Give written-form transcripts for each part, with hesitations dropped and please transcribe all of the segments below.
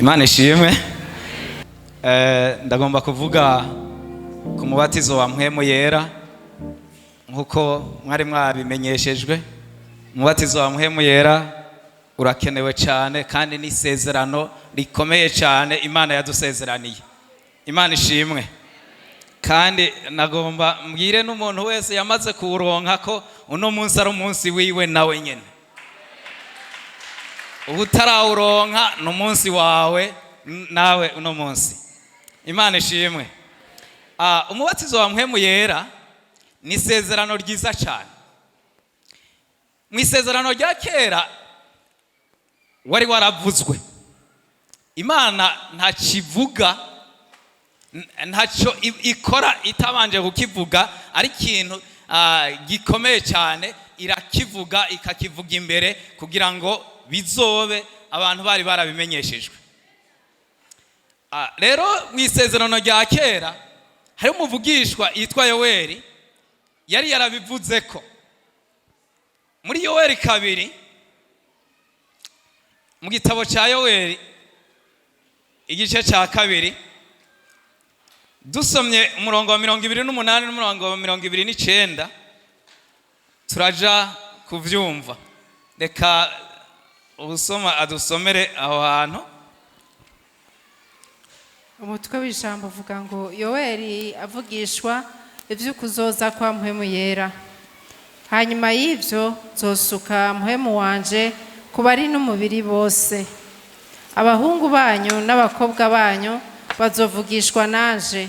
Imana ishimwe. Ndagomba kuvuga ku mubatizo wa Mpwemu Yera nk'uko mwari mwabimenyeshejwe. Umubatizo wa Mpwemu Yera urakenewe cyane, kandi ni isezerano rikomeye cyane Imana yadusezeraniye. Imana ishimwe. Kandi nagomba mbwire n'umuntu wese yamaze kuwuronka ko uno munsi ari umunsi wiwe nawe nyine. Ubu utarawuronka, ni umunsi wawe nawe uno munsi. Imana ishimwe. Umubatizo wa Mpwemu Yera ni isezerano ryiza cyane. Mu isezerano rya kera wari waravuzwe. Imana ntakivuga, ntacyo ikora itabanje kukivuga. Ari ikintu gikomeye cyane, irakivuga, ikakivuga imbere kugira ngo bizobe abantu bari barabimenyeshejwe. Rero mu isezerano rya kera hari umuvugishwa yitwa Yoweri, yari yarabivuze ko muri Yoweri 2, mu gitabo cya Yoweri igice cya 2, dusomye umurongo wa 28 n'umurongo wa 29, turaja kuvyumva. Reka ubusoma adusomere aho hantu. Umutwe w'ijambo uvuga ngo: Yoweri avugishwa ivy'ukuzoza kwa Mpwemu Yera. Hanyuma y'ivyo nzosuka Mpwemu wanje ku bari n'umubiri bose. Abahungu banyu n'abakobwa banyu bazovugishwa nanje,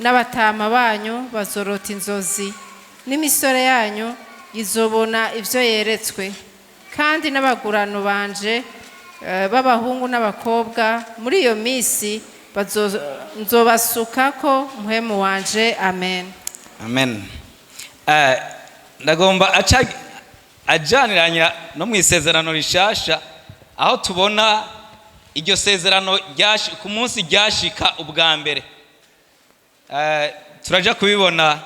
n'abatama banyu bazorota inzozi, n'imisore yanyu izobona ivyo yeretswe. Kandi n'abagurano banje b'abahungu n'abakobwa muri iyo minsi nzobasukako Mpwemu wanje. Amen. Amen. Ndagomba aca ajaniranya no mu isezerano rishasha, aho tubona iryo sezerano ku munsi ryashika ubwa mbere. Turaja kubibona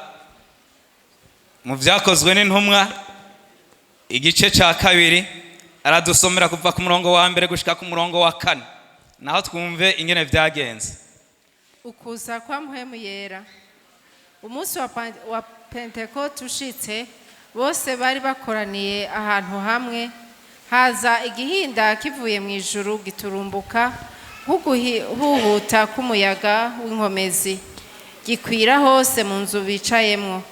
mu Vyakozwe n'Intumwa igice cya 2. Aradusomera kuva ku murongo wa 1 gushika ku murongo wa 4, naho twumve ingene vyagenze. Ukuza kwa Mpwemu Yera. Umunsi wa Pentekote ushitse, bose bari bakoraniye ahantu hamwe. Haza igihinda kivuye mu ijuru giturumbuka nk'uguhuhuta k'umuyaga w'inkomezi, gikwira hose mu nzu bicayemwo.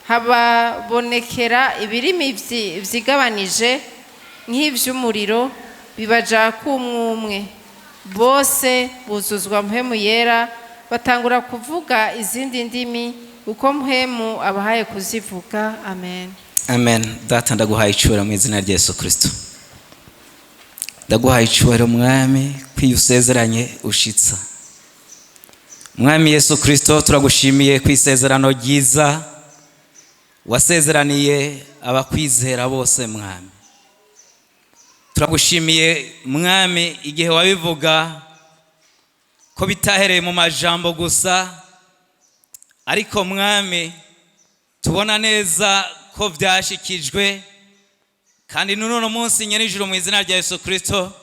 Hababonekera ibirimi vyigabanije nk'ivy'umuriro, bibaja kumwumwe. Bose buzuzwa Mpwemu Yera, batangura kuvuga izindi ndimi uko Mpwemu abahaye kuzivuga. Amen. Amen. Data, ndaguhaye icyubahiro mu izina rya Yesu Kirisito. Ndaguhaye icyubahiro, Mwami, ko iyo usezeranye ushitsa. Mwami Yesu Kirisito, turagushimiye ku isezerano ryiza wasezeraniye abakwizera bose. Mwami, turagushimiye, Mwami, igihe wabivuga ko bitahereye mu majambo gusa, ariko Mwami, tubona neza ko byashikijwe. Kandi n'uno munsi, nyenijuru, mu izina rya Yesu Kirisito,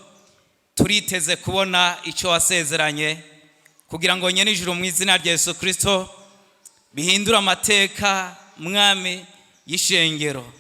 turiteze kubona icyo wasezeranye, kugira ngo, nyenijuru, mu izina rya Yesu Kirisito, bihindure amateka, Mwami, y'ishengero.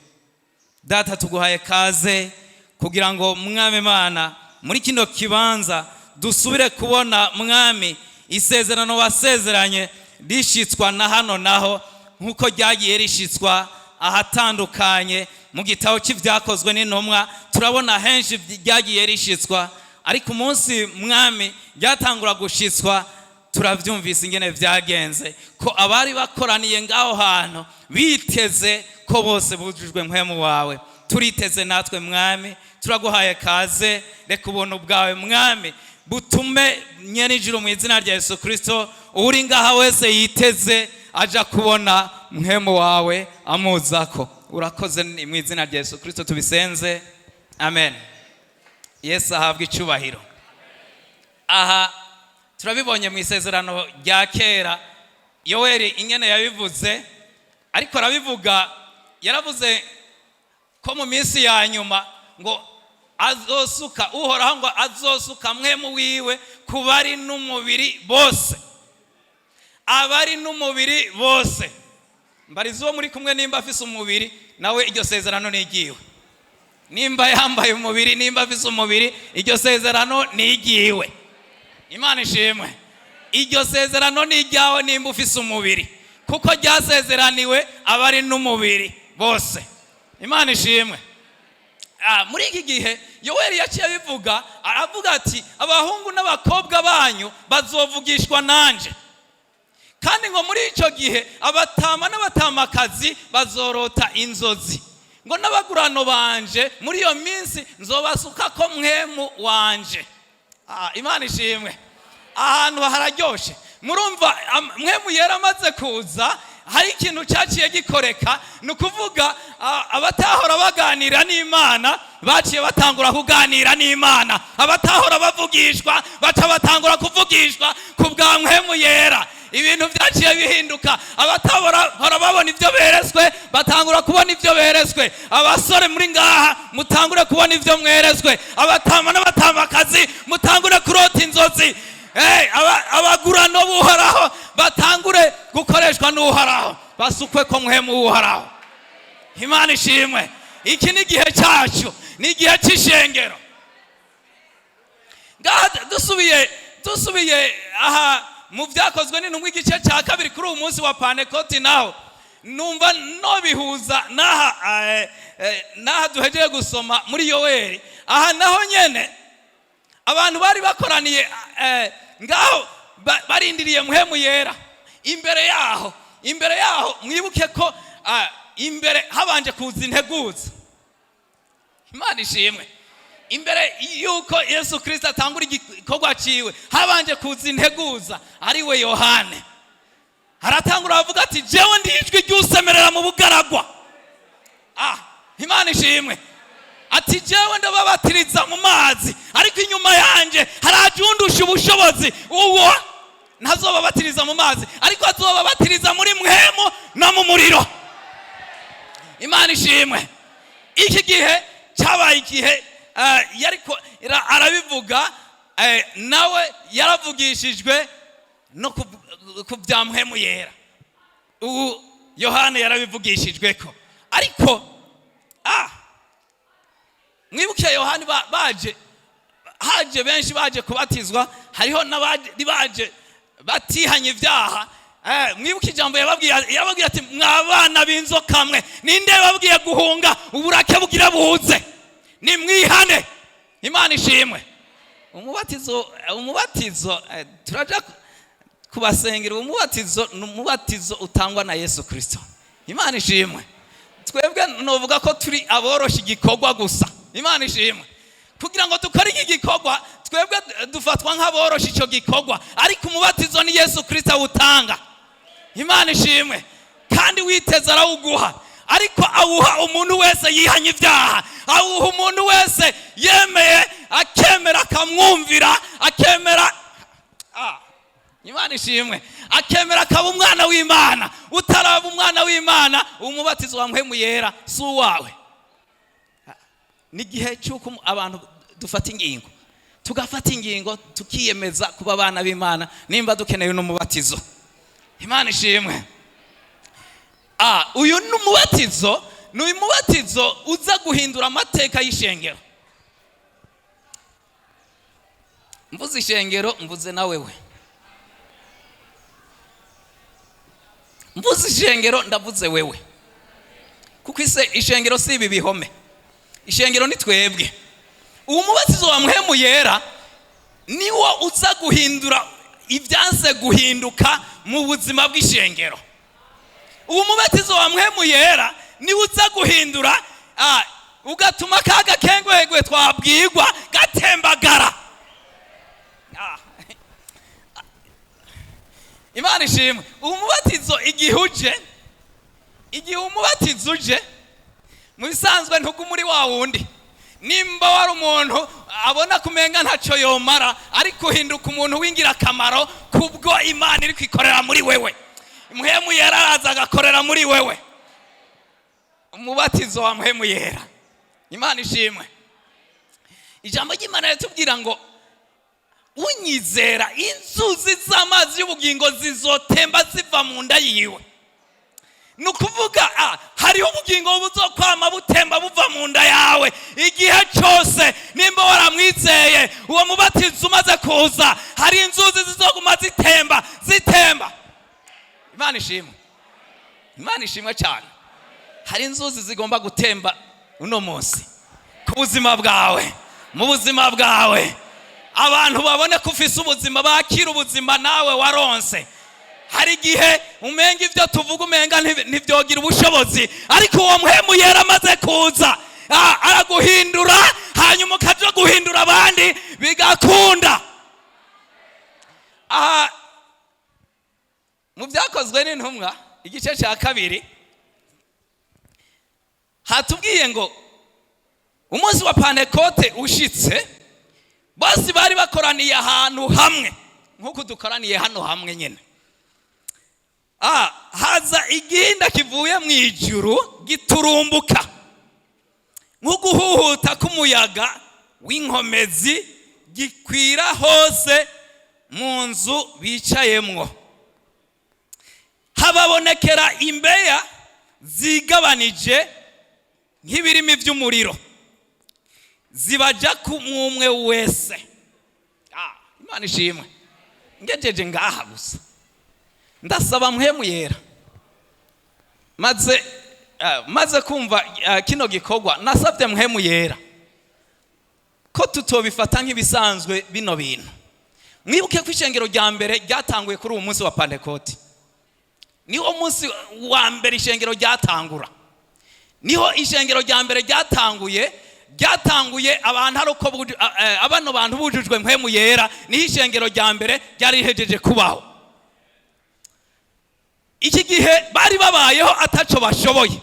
Data, tuguhaye kaze kugira ngo, Mwami Mana, muri kino kibanza dusubire kubona, Mwami, isezerano wasezeranye rishitswa na hano naho, nk'uko ryagiye rishitswa ahatandukanye. Mu gitabo cy'Ibyakozwe n'Intumwa turabona henshi ryagiye rishitswa, ariko umunsi, Mwami, ryatangura gushitswa, turabyumvise ingene byagenze, ko abari bakoraniye ngaho hantu biteze ko bose bujujwe Mpwemu wawe. Turiteze natwe, Mwami. Turaguhaye kaze. Reka ubuntu bwawe, Mwami, butume, nyenijuru, mu izina rya Yesu Kirisito, uri ngaha wese yiteze aja kubona Mpwemu wawe amuzako. Urakoze. Ni mu izina rya Yesu Kirisito tubisenze, amen. Yesu ahabwa icyubahiro. Aha turabibonye mu isezerano rya kera, Yoweri ingene yabivuze. Ariko arabivuga, yaravuze ko mu minsi ya nyuma ngo Azosuka Uhoraho, ngo azosuka Mpwemu wiwe ku bari n'umubiri bose, abari n'umubiri bose. Mbariza uwo muri kumwe nimba afise umubiri nawe, iryo sezerano ni iryiwe. Nimba yambaye umubiri, nimba afise umubiri, iryo sezerano ni iryiwe. Imana ishimwe. Iryo sezerano ni iryawe nimba ufise umubiri, kuko ryasezeraniwe abari n'umubiri bose. Imana ishimwe. Muri iki gihe Yoweri yaciye abivuga, aravuga ati: "Abahungu n'abakobwa banyu bazovugishwa nanje, kandi ngo muri icyo gihe abatama n'abatamakazi bazorota inzozi, ngo n'abagurano banje muri iyo minsi nzobasuka ko Mpwemu wanje." Imana ishimwe. Ahantu hararyoshe. Murumva, Mpwemu Yera amaze kuza, hari ikintu cyaciye gikoreka. Ni ukuvuga, abatahora baganira n'Imana baciye batangura kuganira n'Imana, abatahora bavugishwa baca batangura kuvugishwa ku bwa Mpwemu Yera. Ibintu byaciye bihinduka. Abatahora babona ibyo beretswe batangura kubona ibyo beretswe. Abasore muri ngaha, mutangure kubona ibyo mweretswe. Abatama n'abatamakazi, mutangure kurota inzozi. Abagurano b'Uhoraho batangure gukoreshwa n'Uhoraho, basukwe ko Mpwemu w'Uhoraho. Imana ishimwe. Iki ni igihe cyacu, ni igihe cy'ishengero. Ngaha dusubiye aha mu Byakozwe n'Intumwa, igice cya 2, kuri uyu munsi wa Pantekoti, naho numva nobihuza n'aha duhejeje gusoma muri Yoweri. Aha naho nyene abantu bari bakoraniye ngaho barindiriye Mpwemu Yera. Imbere yaho mwibuke ko imbere habanje kuza integuza. Imana ishimwe. Imbere yuko Yesu Kirisito atangura igikorwa ciwe, habanje kuza integuza, ari we Yohane. Aratangura avuga ati: "Jewe ndi ijwi ry'usemerera mu bugaragwa." Imana ishimwe. Ati: "Jewe ndababatiriza mu mazi, ariko inyuma yanjye haraje undusha ubushobozi. Uwo ntazobabatiriza mu mazi, ariko azobabatiriza muri Mpwemu no mu muriro." Imana ishimwe. Iki gihe cyabaye igihe yariko arabivuga, nawe yaravugishijwe no ku bya Mpwemu Yera. Ubu Yohana yarabivugishijwe ko, ariko mwibuke Yohani, baje, haje benshi baje kubatizwa, hariho n'abandi baje batihanye ibyaha. Mwibuke ijambo yababwiye. Yababwiye ati: "Mwabana b'inzoka mwe, ninde babwiye guhunga uburake bugira buze? Nimwihane." Imana ishimwe. Umubatizo, turaja kubasengera. Umubatizo ni umubatizo utangwa na Yesu Kirisito. Imana ishimwe. Twebwe novuga ko turi aborosha igikorwa gusa. Imana ishimwe. Kugira ngo dukore iki gikorwa, twebwe dufatwa nk'aborosha icyo gikorwa, ariko umubatizo ni Yesu Kirisito awutanga. Imana ishimwe. Kandi witeze arawuguha, ariko awuha umuntu wese yihanye ibyaha, awuha umuntu wese yemeye, akemera akamwumvira, akemera. Imana ishimwe. Akemera akaba umwana w'Imana. Utaraba umwana w'Imana, umubatizo wa Mpwemu Yera si uwawe. Ni igihe cy'uko abantu dufata ingingo, tugafata ingingo, tukiyemeza kuba abana b'Imana nimba dukeneye n'umubatizo. Imana ishimwe. Uyu ni umubatizo, ni uyu mubatizo uza guhindura amateka y'ishengero. Mvuze ishengero, mvuze na wewe. Mvuze ishengero, ndavuze wewe, kuko ise ishengero si ibi bihome, ishengero ni twebwe. Uwo mubatizo wa Mpwemu Yera niwo uza guhindura ibyanse guhinduka mu buzima bw'ishengero. Uwo mubatizo wa Mpwemu Yera niwo uza guhindura, ugatuma ka gakengwegwe twabwirwa gatembagara. Imana ishimwe. Umubatizo igihe uje, igihe umubatizo uje, mu bisanzwe ntuguma uri wa wundi. Nimba wari umuntu abona kumenga ntacyo yomara, ariko uhinduka umuntu w'ingirakamaro kubwo Imana iri kwikorera muri wewe. Mpwemu Yera araza agakorera muri wewe. Umubatizo wa Mpwemu Yera. Imana ishimwe. Ijambo ry'Imana riratubwira ngo unyizera inzuzi z'amazi y'ubugingo zizotemba ziva mu nda yiwe. Ni ukuvuga hariho ubugingo buzokwama butemba buva mu nda yawe igihe cyose. Nimba waramwizeye, uwo mubatizo umaze kuza, hari inzuzi zizoguma zitemba zitemba. Imana ishimwe, Imana ishimwe cyane. Hari inzuzi zigomba gutemba uno munsi ku buzima bwawe, mu buzima bwawe, abantu babone ko ufise ubuzima, bakira ubuzima nawe waronse. Hari igihe umenga ibyo tuvuga umenga ntibyogira ubushobozi, ariko uwo Mpwemu Yera amaze kuza, araguhindura, hanyuma ukaja guhindura abandi bigakunda. Aha mu Byakozwe n'Intumwa igice cya 2 hatubwiye ngo umunsi wa Pantekote ushitse, bose bari bakoraniye ahantu hamwe nk'uko dukoraniye hano hamwe nyine. Haza igihinda kivuye mu ijuru giturumbuka nk'uguhuhuta k'umuyaga w'inkomezi, gikwira hose mu nzu bicayemwo. Hababonekera imbeya zigabanije nk'ibirimi by'umuriro, zibaja ku mwumwe wese. Imana ishimwe. Ngejeje ngaha gusa, ndasaba Mpwemu Yera, maze kumva kino gikorwa, nasabye Mpwemu Yera ko tutobifata nk'ibisanzwe bino bintu. Mwibuke ko ishengero rya mbere ryatanguye kuri uwo munsi wa Pantekoti. Niwo munsi wa mbere ishengero ryatangura, niho ishengero rya mbere ryatanguye. Ryatanguye abantu ari uko abano bantu bujujwe Mpwemu Yera, niho ishengero rya mbere ryari rihejeje kubaho. Iki gihe bari babayeho ataco bashoboye,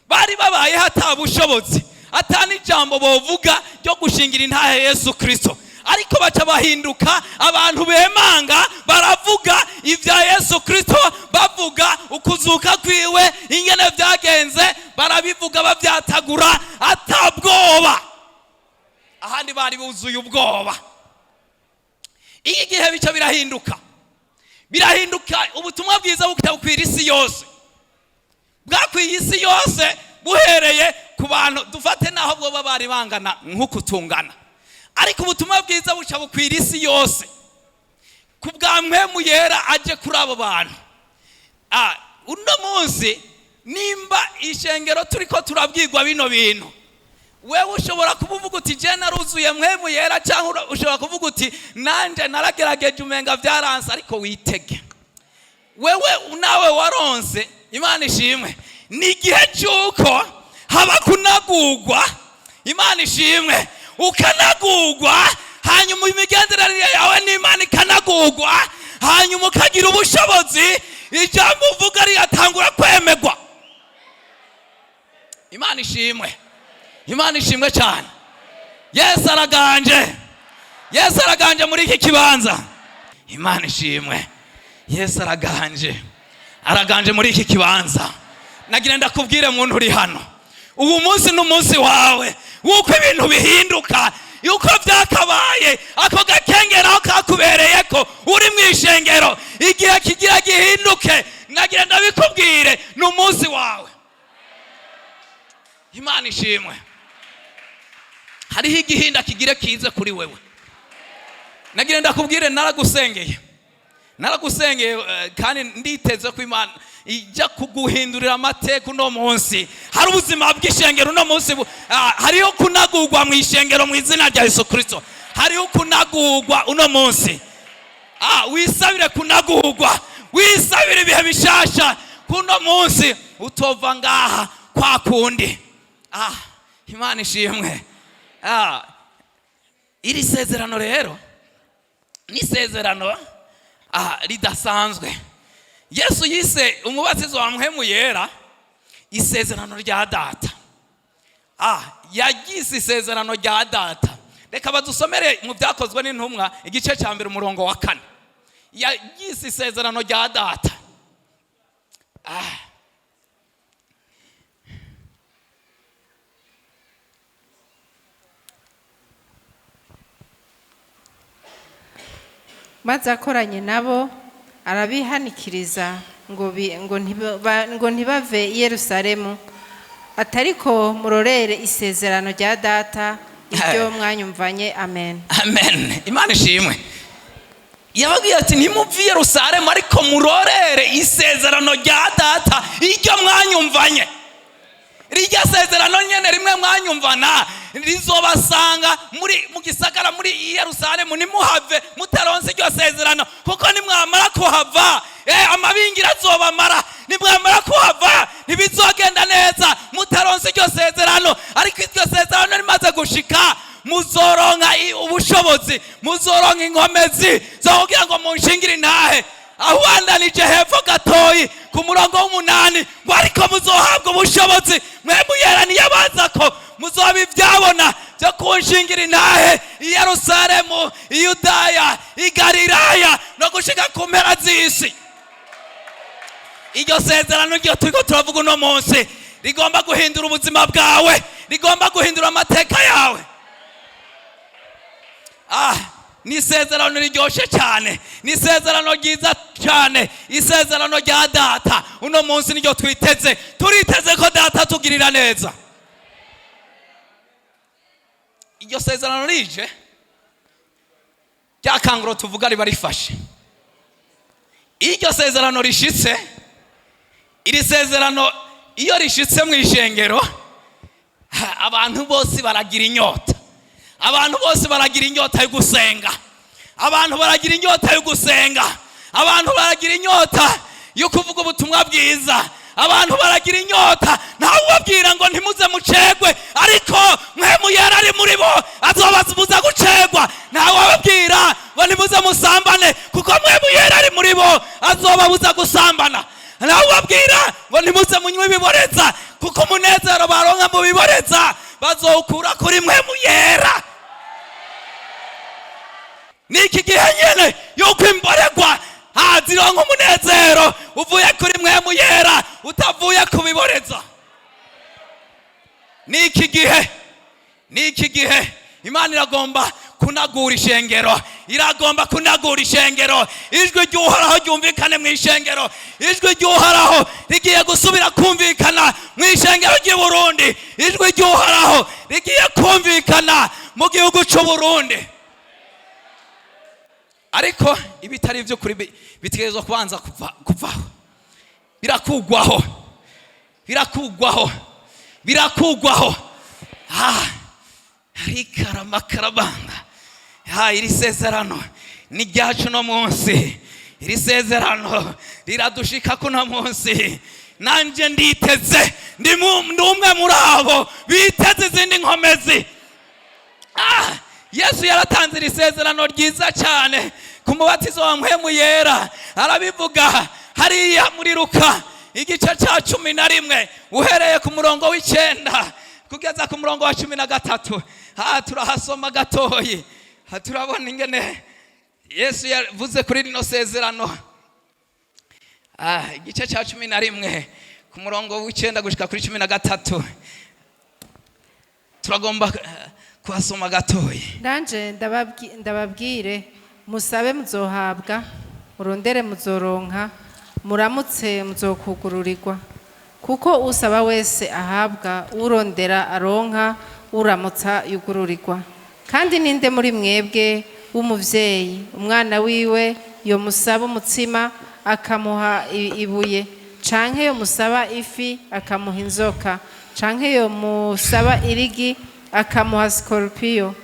bari babayeho ata bushobozi, ata n'ijambo bovuga ryo gushingira intahe Yesu Kristo, ariko baca bahinduka abantu bemanga, baravuga ibya Yesu Kristo, bavuga ukuzuka kwiwe ingene byagenze, barabivuga babyatagura ata bwoba. Ahandi bari buzuye ubwoba. Iki gihe bica birahinduka, birahinduka, ubutumwa bwiza bukwira isi yose, bwakwiye isi yose buhereye ku bantu dufate naho bwoba bari bangana nk'uku tungana, ariko ubutumwa bwiza buca bukwira isi yose ku bwa Mpwemu Yera aje kuri abo bantu. Uno munsi nimba ishengero turiko turabwirwa bino bintu, wewe ushobora kuba uvuga uti je naruzuye Mpwemu Yera, cyangwa ushobora kuvuga uti nanje naragerageje umenga byaranse, ariko witege wewe nawe waronse. Imana ishimwe. Ni igihe cy'uko haba kunagurwa. Imana ishimwe. Ukanagurwa, hanyuma imigenderanire yawe n'Imana ikanagurwa, hanyuma ukagira ubushobozi, ijambo uvuga rigatangura kwemerwa. Imana ishimwe, Imana ishimwe cyane. Yesu araganje, Yesu araganje muri iki kibanza. Imana ishimwe. Yesu araganje, araganje muri iki kibanza. Nagira ndakubwire muntu uri hano, ubu munsi ni umunsi wawe w'uko ibintu bihinduka, yuko byakabaye ako gakengero aho kakubereye ko uri mu ishengero, igihe kigira gihinduke. Nagira ndabikubwire, ni umunsi wawe. Imana ishimwe. Hariho igihinda kigire kize kuri wewe. Nagira ndakubwire, naragusengeye, naragusengeye, kandi nditeze ko Imana ijya kuguhindurira amateka uno munsi. Hari ubuzima bw'ishengero uno munsi, hariho kunagurwa mu ishengero mu izina rya Yesu Kristo. Hariho kunagurwa uno munsi. Wisabire kunagurwa, wisabire ibihe bishasha kuno munsi, utova ngaha kwa kundi. Imana ishimwe. Iri sezerano rero ni isezerano ridasanzwe. Yesu yise umubatizo wa Mpwemu Yera isezerano rya Data. Yagize isezerano rya Data. Reka badusomere mu Byakozwe n'Intumwa igice cya 1 umurongo wa 4. Yagize isezerano rya Data. Maze akoranye nabo arabihanikiriza ngo ntibave i Yerusalemu, atariko murorere isezerano rya Data iryo mwanyumvanye. Amen. Amen, Imana ishimwe. Yababwiye ati: "Ntimuve i Yerusalemu, ariko murorere isezerano rya Data iryo mwanyumvanye." Rirya sezerano nyene rimwe mwanyumvana rizobasanga muri mu gisagara, muri Yerusalemu. Nimuhave mutaronse iryo sezerano, kuko nimwamara kuhava, amabingira azobamara. Nimwamara kuhava ntibizogenda neza mutaronse iryo sezerano. Ariko iryo sezerano rimaze gushika, muzoronka ubushobozi, muzoronka inkomezi zo kugira ngo munshingire intahe. Aho ubandanije hepfo gatoyi ku murongo w'8 ngo: "Ariko muzohabwa ubushobozi Mpwemu Yera niyabaza ko, muzoba ibyabona byo kunshingira intahe i Yerusalemu, i Yudaya, i Galilaya no gushika ku mpera z'isi." Iryo sezerano ryo turiko turavuga uno munsi rigomba guhindura ubuzima bwawe, rigomba guhindura amateka yawe. Ni isezerano riryoshe cyane, ni isezerano ryiza cyane, isezerano rya Data. Uno munsi niryo twiteze, turiteze ko Data tugirira neza. Iryo sezerano rije, rya kanguro tuvuga riba rifashe. Iyo iryo sezerano rishitse, iri sezerano iyo rishitse mu ishengero, abantu bose baragira inyota. Abantu bose baragira inyota yo gusenga. Abantu baragira inyota yo gusenga. Abantu baragira inyota yo kuvuga ubutumwa bwiza. Abantu baragira inyota. Ntawe ubabwira ngo ntimuze mucegwe, ariko Mpwemu Yera ari muri bo azobabuza gucegwa. Ntawe ubabwira ngo ntimuze musambane, kuko Mpwemu Yera ari muri bo azobabuza gusambana. Ntawe ubabwira ngo ntimuze munywe ibiboreza, kuko umunezero baronka mu biboreza bazowukura kuri Mpwemu Yera. Ni iki gihe nyene yuko imboregwa hazironka umunezero uvuye kuri Mpwemu Yera, utavuye kubiboreza. Ni iki gihe, ni iki gihe. Imana iragomba kunagura ishengero, iragomba kunagura ishengero. Ijwi ry'Uhoraho ryumvikane mu ishengero. Ijwi ry'Uhoraho rigiye gusubira kumvikana mu ishengero ry'i Burundi. Ijwi ry'Uhoraho rigiye kumvikana mu gihugu cy'u Burundi. Ariko ibitari iby'ukuri bitegerezwa kubanza kuvaho. Birakugwaho, birakugwaho, birakugwaho. Rikaramakarabanda. Iri sezerano ni ryacu no munsi. Iri sezerano riradushika kuno munsi. Nanje nditeze, ndi umwe muri abo biteze izindi nkomezi. Yesu yaratanze iri sezerano ryiza cyane ku mubatizo wa Mpwemu Yera. Arabivuga hariya muri Luka igice cya 11, uhereye ku murongo w'9 kugeza ku murongo wa 13. Turahasoma gatoyi. Turabona ingene Yesu yavuze kuri rino sezerano. Igice cya 11 ku murongo w'9 gushika kuri 13, turagomba kuhasoma gatoyi. Nanje ndababwire: musabe muzohabwa, murondere muzoronka, muramutse muzokugururirwa. Kuko usaba wese ahabwa, urondera aronka, uramutsa yugururirwa. Kandi ninde muri mwebwe w'umuvyeyi, umwana wiwe yomusaba umutsima akamuha ibuye, canke yomusaba ifi akamuha inzoka, canke yomusaba irigi akamuha sikorupiyo?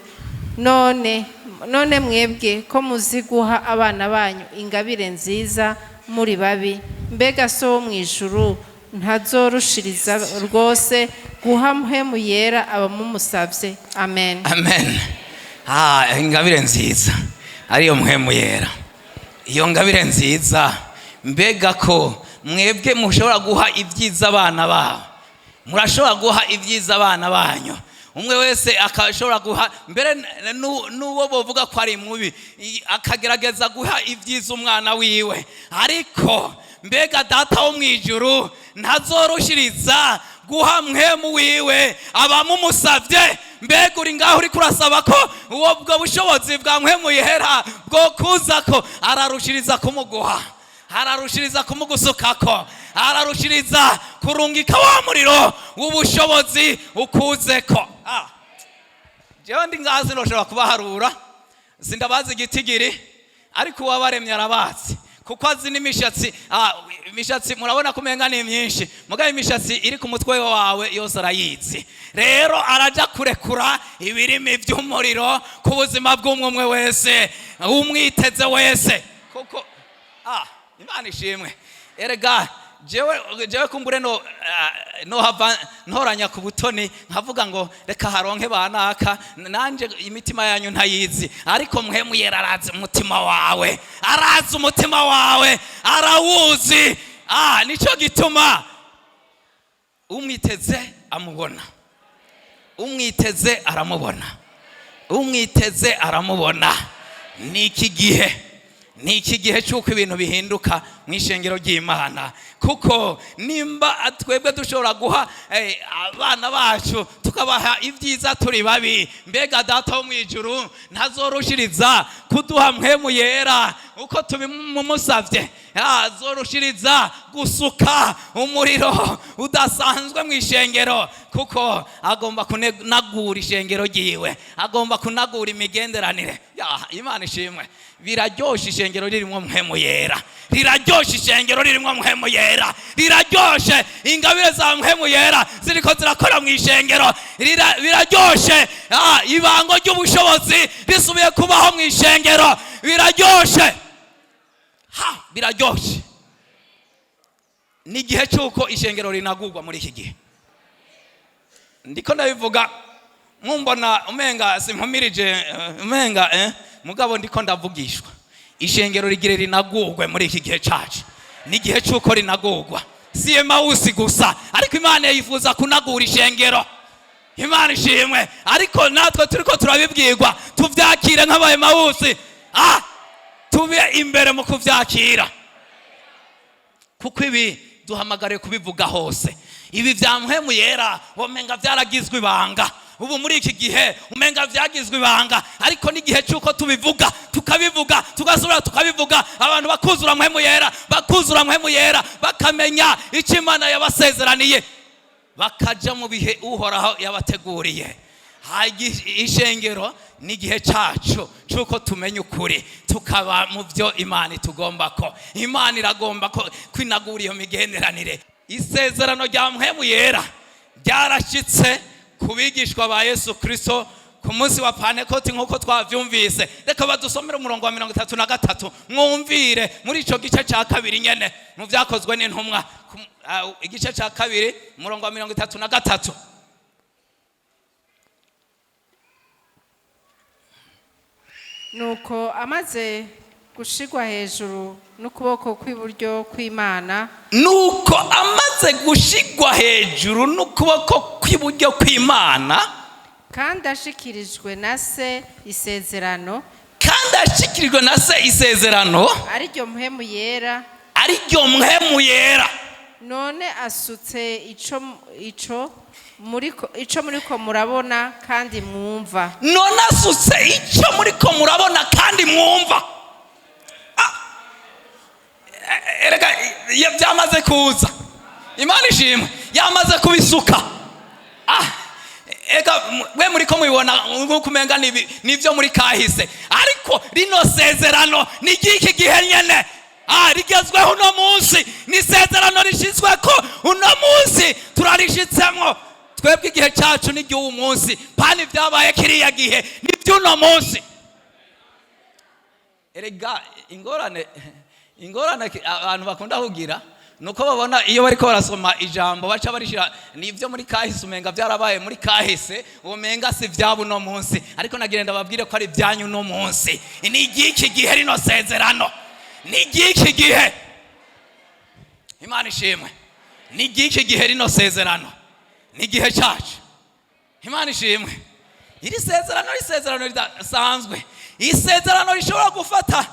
None mwebwe ko muzi guha abana banyu ingabire nziza, muri babi, mbega So wo mu ijuru ntazorushiriza rwose guha Mpwemu Yera abamumusabye? Amen. Amen. Ingabire nziza ariyo Mpwemu Yera, iyo ngabire nziza. Mbega ko mwebwe mushobora guha ibyiza abana babo, murashobora guha ibyiza abana banyu, umwe wese akashobora guha, mbere n'uwo bovuga ko ari mubi, akagerageza guha ibyiza umwana wiwe. Ariko mbega Data wo mu ijuru ntazorushiriza guha Mpwemu wiwe abamumusabye? Mbega uri ngaho uri kurasaba ko uwo bwo bushobozi bwa Mpwemu Yera bwo kuza ko ararushiriza kumuguha, ararushiriza kumugusukako, ararushiriza kurungika wa muriro w'ubushobozi ukuzeko. Jewe ndi ngazi ndoshobora kubaharura, sindabazi igitigiri, ariko uwabaremye arabazi, kuko azi n'imishatsi. Imishatsi murabona ko umenga ni myinshi, mugabo imishatsi iri ku mutwe wawe yose arayizi. Rero araja kurekura ibirimi by'umuriro ku buzima bw'umwe umwe wese, umwiteze wese, kuko Imana ishimwe. Erega jewe kumbure no hava ntoranya ku butoni nkavuga ngo reka haronke banaka, nanje imitima yanyu ntayizi, ariko Mpwemu Yera arazi umutima wawe, arazi umutima wawe, arawuzi. Nico gituma umwiteze amubona, umwiteze aramubona, umwiteze aramubona. Ni iki gihe, ni iki gihe cy'uko ibintu bihinduka mu ishengero ry'Imana, kuko nimba twebwe dushobora guha abana bacu, tukabaha ibyiza turi babi, mbega Data wo mu ijuru ntazorushiriza kuduha Mpwemu Yera uko tubimumusabye? Azorushiriza gusuka umuriro udasanzwe mu ishengero, kuko agomba kunagura ishengero ryiwe, agomba kunagura imigenderanire. Imana ishimwe. Biraryoshe ishengero ririmo Mpwemu Yera, riraryoshe ishengero ririmo Mpwemu Yera, riraryoshe ingabire za Mpwemu Yera ziriko zirakora mu ishengero. Biraryoshe ibango ry'ubushobozi risubiye kubaho mu ishengero. Biraryoshe, ha, biraryoshe. Ni igihe cy'uko ishengero rinagurwa muri iki gihe. Ndiko ndabivuga mumbona umenga simpumirije, umenga mugabo ndiko ndavugishwa. Ishengero rigire rinagurwe muri iki gihe cacu. Ni igihe cy'uko rinagurwa, si Emawusi gusa, ariko Imana yifuza kunagura ishengero. Imana ishimwe. Ariko natwe turiko turabibwirwa tuvyakire nk'aba Emawusi, tube imbere mu kuvyakira, kuko ibi duhamagariye kubivuga hose. Ibi vya Mpwemu Yera womenga vyaragizwe ibanga, ubu muri iki gihe umenga vyagizwe ibanga, ariko n'igihe cy'uko tubivuga, tukabivuga, tugasubira tukabivuga, abantu bakuzura Mpwemu Yera, bakuzura Mpwemu Yera, bakamenya icyo Imana yabasezeraniye, bakaja mu bihe Uhoraho yabateguriye. Ishengero n'igihe cacu c'uko tumenya ukuri, tukaba mu byo Imana itugomba, ko Imana iragomba ko kwinagura iyo migenderanire. Isezerano rya Mpwemu Yera ryarashitse ku bigishwa ba Yesu Kristo ku munsi wa Pantekoti, nk'uko twavyumvise. Reka badusomere umurongo wa 33, mwumvire muri ico gice ca kabiri nyene mu Vyakozwe n'Intumwa, igice ca kabiri, umurongo wa 33. Nuko amaze gushigwa hejuru n'ukuboko kw'iburyo kw'Imana, Nuko amaze gushigwa hejuru n'ukuboko kw'iburyo kw'Imana, kandi ashikirijwe na Se isezerano, kandi ashikirijwe na Se isezerano, ariryo Mpwemu Yera, ariryo Mpwemu Yera, none asutse ico muriko murabona kandi mwumva. None asutse icyo muriko murabona kandi mwumva. Erega iyo byamaze kuza, Imana ishimwe, yamaze kubisuka. Ega mwe muriko mubibona nk'uko umenga nibyo muri kahise, ariko rino sezerano ni ry'iki gihe nyene. Rigezweho uno munsi, ni isezerano rishizweko uno munsi, turarishitsemwo twebwe. Igihe cyacu ni iry'uwu munsi, pani ibyabaye kiriya gihe ni iby'uno munsi. Erega ingorane abantu bakunda kugira nuko babona iyo bariko barasoma ijambo baca barishira nivyo muri kahise, umenga byarabaye muri kahise, umenga si ivyabo uno munsi. Ariko nagira ndababwire ko ari ibyanyu uno munsi. Ni iry'iki gihe, rino sezerano ni iry'iki gihe. Imana ishimwe. Ni iry'iki gihe, rino sezerano ni igihe cyacu. Imana ishimwe. Iri sezerano ni isezerano ridasanzwe, isezerano rishobora gufata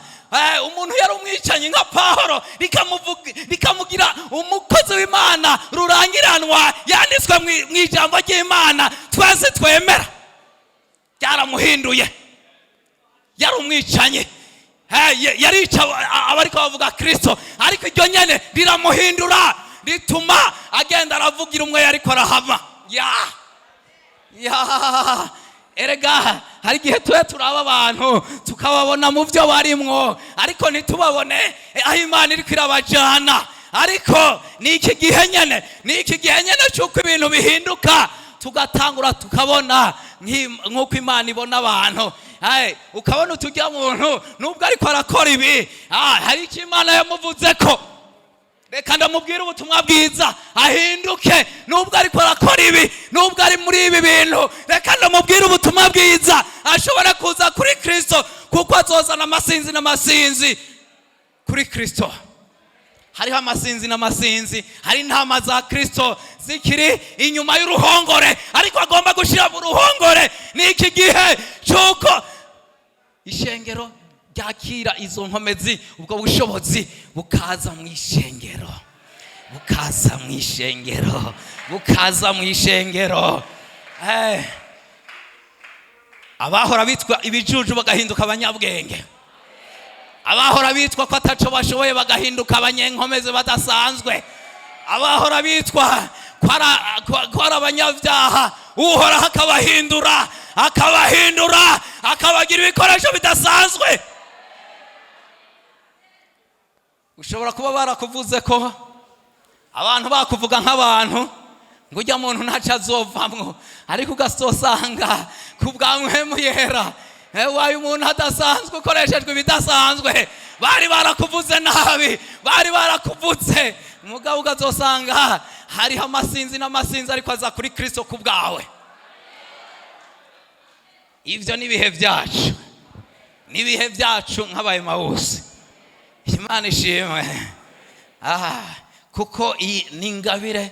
umuntu yari umwicanyi nka Pawulo rikamugira umukozi w'Imana rurangiranwa, yanditswe mu ijambo ry'Imana twese twemera. Ryaramuhinduye. Yari umwicanyi. Yarica abariko bavuga Kristo, ariko iryo nyene riramuhindura, rituma agenda aravugira umwe yariko arahama. Ya ya, erega hari igihe tube turaba abantu tukababona mu byo barimwo, ariko ntitubabone aho Imana iriko irabajana. Ariko ni iki gihe nyene, ni iki gihe nyene cy'uko ibintu bihinduka, tugatangura tukabona nk'uko Imana ibona abantu. Ukabona utujya muntu nubwo ariko arakora ibi, hari icyo Imana yamuvuze ko reka ndamubwire ubutumwa bwiza ahinduke. Nubwo ariko arakora ibi, nubwo ari muri ibi bintu, reka ndamubwire ubutumwa bwiza ashobora kuza kuri Kristo, kuko azozana amasinzi n'amasinzi kuri Kristo. Hariho amasinzi n'amasinzi, hari intama za Kristo zikiri inyuma y'uruhongore, ariko agomba gushyira mu ruhongore. Ni iki gihe cy'uko ishengero ryakira izo nkomezi, ubwo bushobozi bukaza mu ishengero, bukaza mu ishengero, bukaza mu ishengero. Abahora bitwa ibijuju bagahinduka abanyabwenge, abahora bitwa ko ataco bashoboye bagahinduka abanyenkomezi badasanzwe, abahora bitwa ko ari abanyabyaha, Uhoraho akabahindura, akabahindura, akabagira ibikoresho bidasanzwe. Ushobora kuba barakuvuze ko abantu bakuvuga nk'abantu ngo ujya muntu ntacyo azovamwo, ariko ugasosanga ku bwa Mpwemu Yera wayo umuntu adasanzwe ukoreshejwe ibidasanzwe. Bari barakuvuze nabi, bari barakuvutse, mugabo ukazosanga hariho amasinzi n'amasinzi ariko aza kuri Kristo ku bwawe. Ibyo ni ibihe byacu, ni ibihe byacu nk'abayemawusi. Imana ishimwe, kuko iyi ni ingabire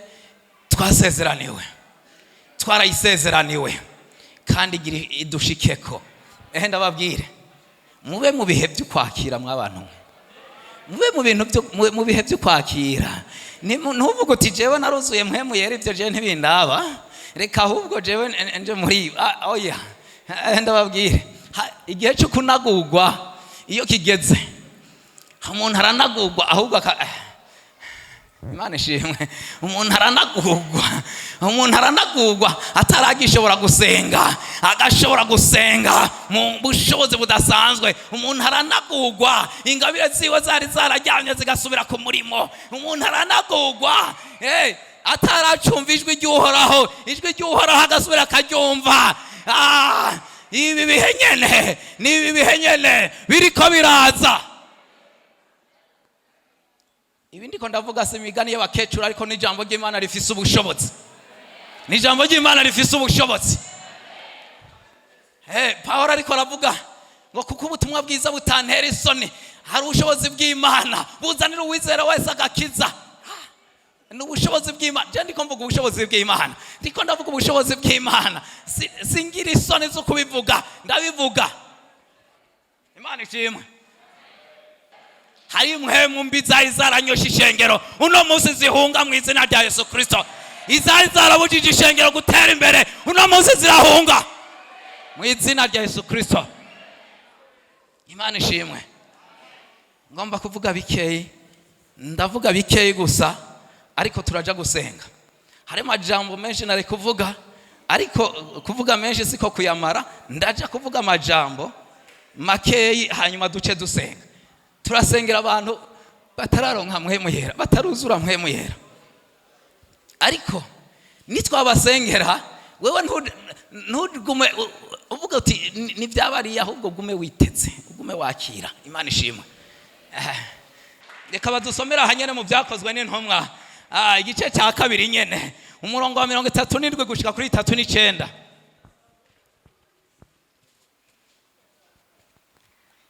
twasezeraniwe, twarayisezeraniwe kandi igira idushikeko. Ehe, ndababwire, mube mu bihe byo kwakira, mw'abantu mube mu bintu byo mu bihe byo kwakira. Ntuvuge uti jewe naruzuye Mpwemu Yera, ibyo jewe ntibindaba, reka ahubwo jewe nje muri oya. Ndababwire, igihe cyo kunagurwa iyo kigeze, umuntu aranagurwa ahubwo Imana ishimwe, umuntu aranagurwa, umuntu aranagurwa ataragishobora gusenga, agashobora gusenga mu bushobozi budasanzwe. Umuntu aranagurwa ingabire ziwe zari zarajyanye zigasubira ku murimo. Umuntu aranagurwa ataracumva ijwi ry'Uhoraho, ijwi ry'Uhoraho agasubira akaryumva. Ibi bihe nyene, ni ibi bihe nyene biriko biraza. Ibi ndiko ndavuga si imigani y'abakecuru, ariko ni ijambo ry'Imana rifise ubushobozi, ni ijambo ry'Imana rifise ubushobozi. Pawulo ariko aravuga ngo kuko ubutumwa bwiza butantera isoni, hari ubushobozi bw'Imana buzanira uwizera wese agakiza. Ni ubushobozi bw'Imana. Je ndiko mvuga ubushobozi bw'Imana, ndiko ndavuga ubushobozi bw'Imana. Singira isoni zo kubivuga, ndabivuga. Imana ishimwe. Hari impwemu mbi zari zaranyoshe ishengero, uno munsi zihunga mu izina rya Yesu Kristo. Izari zarabujije ishengero gutera imbere, uno munsi zirahunga mu izina rya Yesu Kristo. Imana ishimwe. Ngomba kuvuga bikeyi, ndavuga bikeyi gusa, ariko turaja gusenga. Hari amajambo menshi nari kuvuga, ariko kuvuga menshi siko kuyamara. Ndaja kuvuga amajambo makeyi, hanyuma duce dusenga. Turasengera abantu batararonka Mpwemu Yera, bataruzura Mpwemu Yera, ariko nitwabasengera, wewe ntugume uvuga uti ni byabariye, ahubwo gume witeze, ugume wakira. Imana ishimwe. Reka badusomera aha nyene mu Byakozwe n'Intumwa, igice cya kabiri nyene, umurongo wa 37 gushika kuri 39.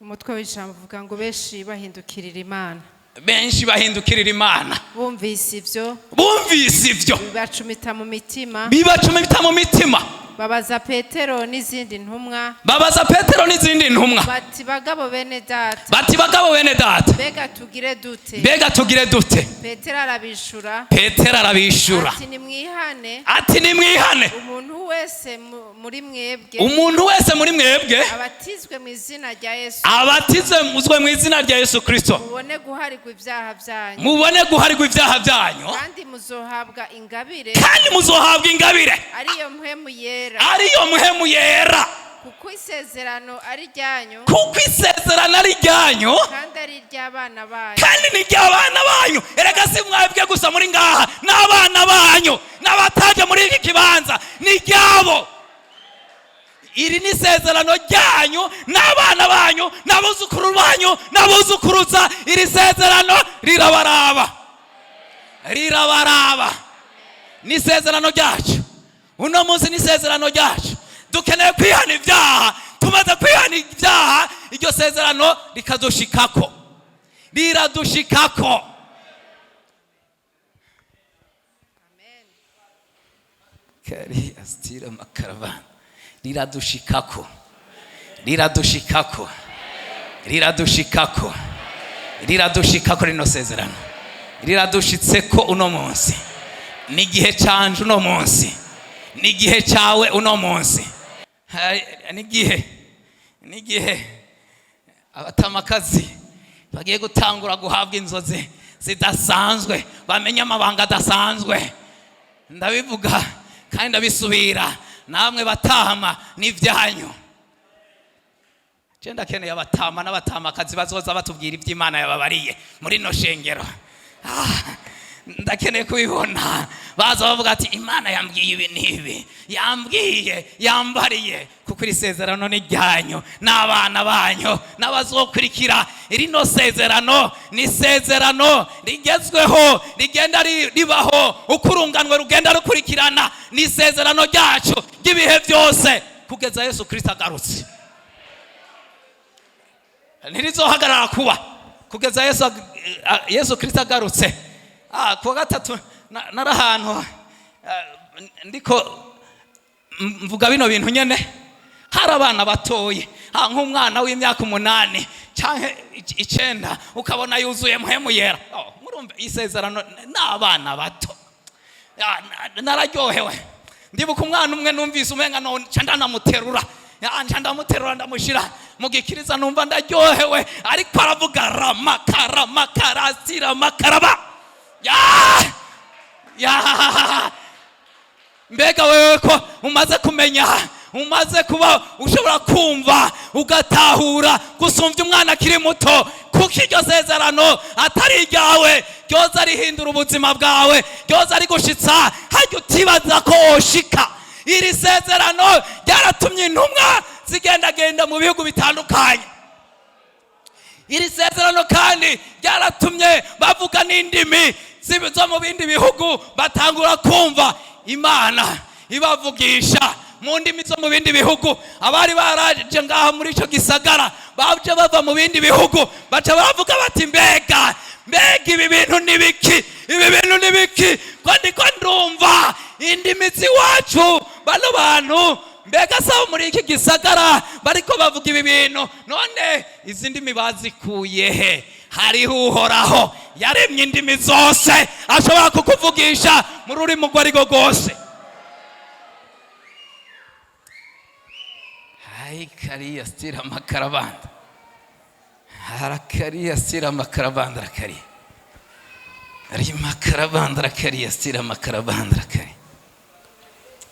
Umutwe w'ijambo uvuga ngo benshi bahindukirira Imana. Benshi bahindukirira Imana. Bumvise ibyo, Bumvise ibyo, bibacumita mu mitima, bibacumita mu mitima. Babaza Petero n'izindi ntumwa, Babaza Petero n'izindi ntumwa, bati: "Bagabo bene data, bati: "Bagabo bene data, mbega tugire dute?" Mbega tugire dute?" Petero arabishura, Petero arabishura, ati: "Nimwihane, ati: "Nimwihane, umuntu wese muri mwebwe, umuntu wese muri mwebwe, abatizwe mu izina rya Yesu, abatizwe mu izina rya Yesu Kirisito, mubone guharigwa ibyaha byanyu, mubone guharigwa ibyaha byanyu, kandi muzohabwa ingabire, kandi muzohabwa ingabire, ariyo Mpwemu Yera, ariyo Mpwemu Yera, kuko isezerano ari ryanyu, kuko isezerano ari ryanyu, kandi ari iry'abana banyu, kandi ni iry'abana banyu." Erega si mwebwe gusa muri ngaha, n'abana banyu n'abataje muri iki kibanza ni iryabo. Iri ni isezerano ryanyu n'abana banyu n'abuzukuru banyu n'abuzukuruza. Iri sezerano rirabaraba, rirabaraba. Ni isezerano ryacu uno munsi, ni isezerano ryacu. Dukeneye kwihana ibyaha. Tumaze kwihana ibyaha, iryo sezerano rikadushikako, riradushikako. Amen. Kari asitira makaravani. Riradushikako, riradushikako, riradushikako, riradushikako. Rino sezerano riradushitseko uno munsi. Ni igihe canje uno munsi, ni igihe cyawe uno munsi. N'igihe abatamakazi bagiye gutangura guhabwa inzozi zidasanzwe, bamenye amabanga adasanzwe. Ndabivuga kandi ndabisubira, namwe batama n'ibyanyu. Je ndakeneye abatama n'abatamakazi bazoza batubwira iby'Imana yababariye muri ino shengero. Ndakeneye kubibona baza bavuga ati: "Imana yambwiye ibi n'ibi, yambwiye, yambariye." Kuko iri sezerano ni ryanyu n'abana banyu n'abazokurikira. Rino sezerano ni isezerano rigezweho, rigenda ribaho uko urunganwe rugenda rukurikirana. Ni isezerano ryacu ry'ibihe byose kugeza Yesu Kirisito agarutse. Ntirizohagarara kuba kugeza Yesu Kirisito agarutse. Kuwa gatatu nari ahantu, ndiko mvuga bino bintu nyene. Hari abana batoye, nk'umwana w'imyaka 8 canke 9, ukabona yuzuye Mpwemu Yera. Oh, murumva isezerano n'abana bato. Nararyohewe. Ndibuka umwana umwe numvise umenga no nca ndanamuterura. Nca ndamuterura, ndamushira mu gikiriza, numva ndaryohewe ariko aravuga ramakara makara sira makaraba ya ya. Mbega wewe ko umaze kumenya, umaze kuba ushobora kumva ugatahura gusumbya umwana akiri muto, kuko iryo sezerano atari iryawe, ryoza rihindura ubuzima bwawe, ryoza rigushitsa hajya utibaza ko woshika. Iri sezerano ryaratumye intumwa zigendagenda mu bihugu bitandukanye. Iri sezerano kandi ryaratumye bavuga n'indimi zo mu bindi bihugu, batangura kumva Imana ibavugisha mu ndimi zo mu bindi bihugu. Abari baraje ngaho muri icyo gisagara baje bava mu bindi bihugu baca baravuga bati: "Mbega, mbega, ibi bintu ni biki? Ibi bintu ni biki ko ndiko ndumva indimi z'iwacu? Bano bantu mbega sabo muri iki gisagara bariko bavuga ibi bintu? None izi ndimi bazikuye he?" Hariho Uhoraho yaremye indimi zose, ashobora kukuvugisha mu rurimi urwo ari rwo rwose. Hayi kariya stira amakarabanda harakariya stira amakarabanda arakariya rimakarabanda arakariya stira amakarabanda arakariya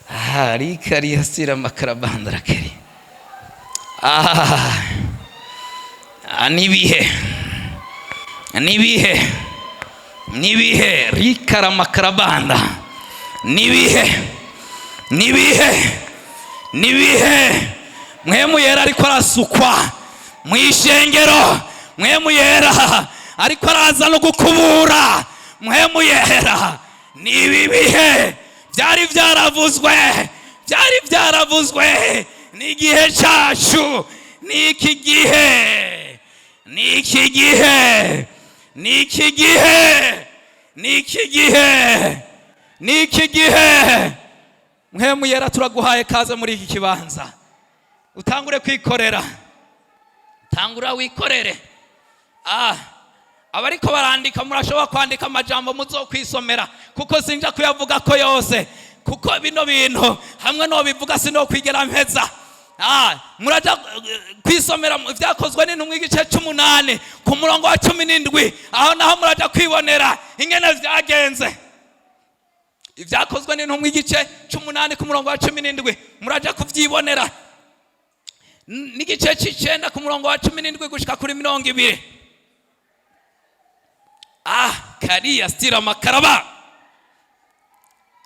hari kariya stira amakarabanda arakariya. Nibihe, nibihe, nibihe rikaramakarabanda, nibihe, nibihe, nibihe. Mpwemu Yera ariko arasukwa mu ishengero. Mpwemu Yera ariko araza no gukubura. Mpwemu Yera, nibi bihe byari byaravuzwe, byari byaravuzwe. Ni igihe cyacu, ni iki gihe, ni iki gihe, ni iki gihe, ni iki gihe, ni iki gihe. Mpwemu Yera, turaguhaye kaze muri iki kibanza, utangure kwikorera, tangura wikorere. Abariko barandika, murashobora kwandika amajambo muzokwisomera, kuko sinja kuyavuga ko yose, kuko bino bintu hamwe no bivuga sinokwigera mpeza. Muraja kwisomera mu Vyakozwe n'Intumwa igice c'8 ku murongo wa 17. Aho naho muraja kwibonera ingene vyagenze. Ibyakozwe n'Intumwa igice c'8 ku murongo wa 17, muraja kuvyibonera, n'igice c'9 ku murongo wa 17 gushika kuri 20. Kariya stira makaraba,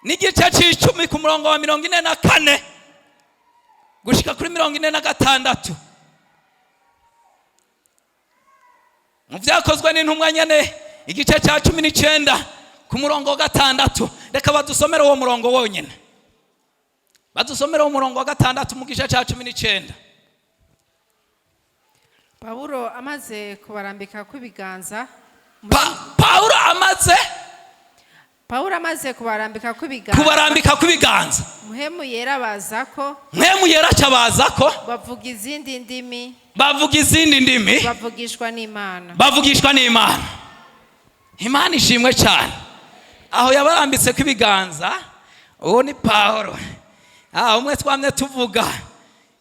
n'igice c'10 ku murongo wa 44 gushika kuri 46. Mu Byakozwe n'Intumwa nyene igice cya 19 ku murongo wa 6. Reka badusomere uwo murongo wonyine, badusomere uwo murongo wa 6 mu gice cya 19. Pawulo amaze kubarambika kw'ibiganza Pawulo amaze Pawulo amaze kubarambika kw'ibiganza, kubarambika kw'ibiganza, Mpwemu Yera baza ko, Mpwemu Yera aca ko, bavuga izindi ndimi, bavuga izindi ndimi, bavugishwa n'Imana. Bavugishwa n'Imana. Imana ishimwe cyane. Aho yabarambitse kw'ibiganza, uwo ni Pawulo. Umwe twamye tuvuga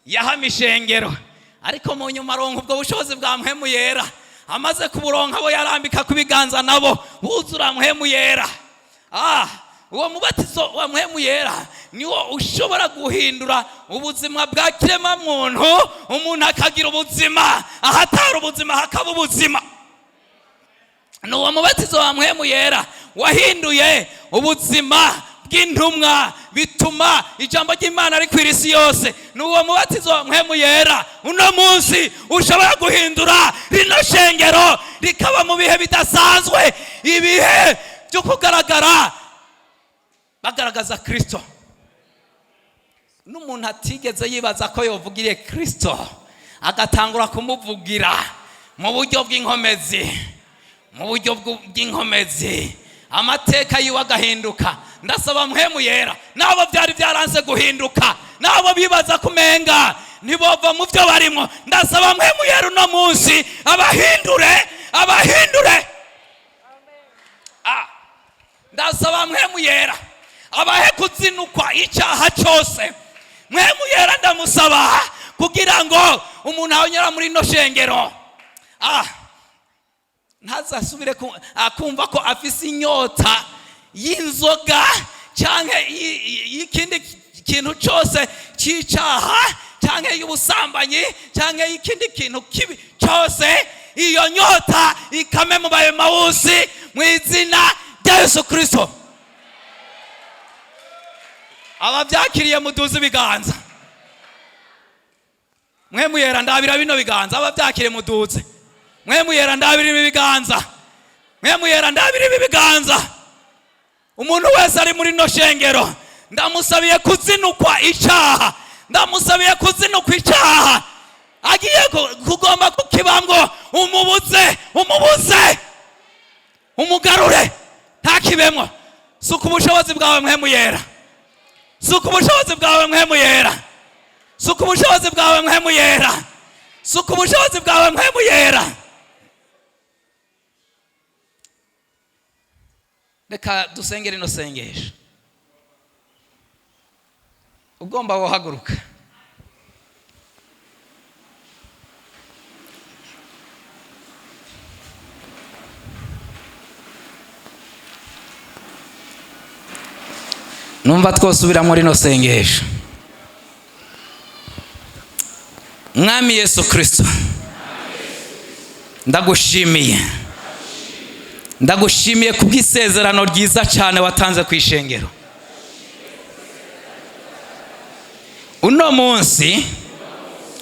yahama ishengero, ariko mu nyuma aronka ubwo bushobozi bwa Mpwemu Yera. Amaze kuburonka, abo yarambika ku biganza nabo buzura Mpwemu Yera. Uwo mubatizo wa Mpwemu Yera niwo ushobora guhindura ubuzima bwa kirema muntu, umuntu akagira ubuzima, ahatari ubuzima hakaba ubuzima. Ni uwo mubatizo wa Mpwemu Yera wahinduye ubuzima bw'intumwa, bituma ijambo ry'Imana rikwira isi yose. Ni uwo mubatizo wa Mpwemu Yera uno munsi ushobora guhindura rino shengero rikaba mu bihe bidasanzwe, ibihe byo kugaragara bagaragaza Kirisito. N'umuntu atigeze yibaza ko yovugiriye Kirisito, agatangura kumuvugira mu buryo bw'inkomezi, mu buryo bw'inkomezi, amateka yiwe agahinduka. Ndasaba Mpwemu Yera, nabo byari byaranze guhinduka, nabo bibaza kumenga ntibova mu byo barimo, ndasaba Mpwemu Yera uno munsi abahindure, abahindure. Ndasaba Mpwemu Yera abahe kuzinukwa icyaha cyose. Mpwemu Yera ndamusaba kugira ngo umuntu anyura muri ino shengero ntazasubire akumva ko afise inyota y'inzoga cyangwa y'ikindi kintu cyose cy'icyaha, cyangwa y'ubusambanyi, cyangwa y'ikindi kintu kibi cyose. Iyo nyota ikame mu Bayemawusi mu izina rya Yesu Kirisito. Ababyakiriye muduze ibiganza. Mpwemu Yera, ndabira bino biganza. Ababyakiriye muduze. Mpwemu Yera, ndabira ibi biganza. Mpwemu Yera, ndabira ibi biganza. Umuntu wese ari muri no shengero, ndamusabiye kuzinukwa icyaha, ndamusabiye kuzinukwa icyaha. Agiye kugomba kukibamwo, umubuze, umubuze, umugarure, ntakibemwo. Suka ubushobozi bwawe, Mpwemu Yera. Suka ubushobozi bwawe, Mpwemu Yera. Suka ubushobozi bwawe, Mpwemu Yera. Suka ubushobozi bwawe, Mpwemu Yera. Reka dusengere ino sengesho. Ugomba guhaguruka. Numva twosubira muri ino sengesho. Mwami Yesu Kirisito, ndagushimiye, ndagushimiye kubw'isezerano ryiza cyane watanze ku ishengero. Uno munsi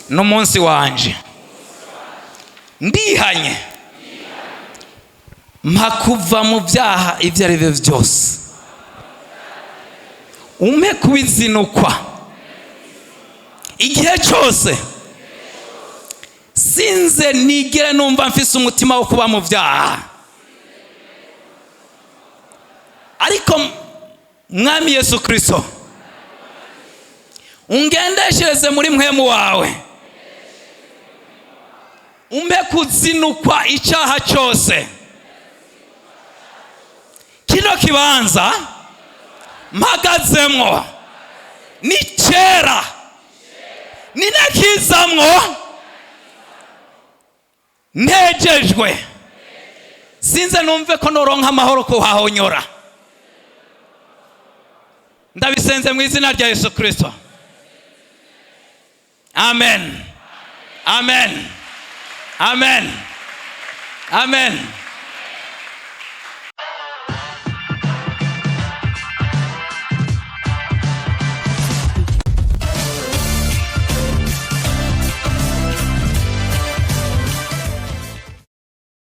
ni umunsi wanje, ndihanye. Mpa kuva mu byaha ibyo ari byo byose, umpe kubizinukwa igihe cyose, sinze nigere numva mfise umutima wo kuba mu byaha. Ariko Mwami Yesu Kirisito, Ungendeshereze muri mpwemu wawe, umpe kuzinukwa icyaha cyose. Kino kibanza mpagazemwo ni kera, ni nakizamwo ntejejwe, sinze numve ko noronka amahoro kuhahonyora. Ndabisenze mu izina rya Yesu Kirisito, amen, amen, amen, amen.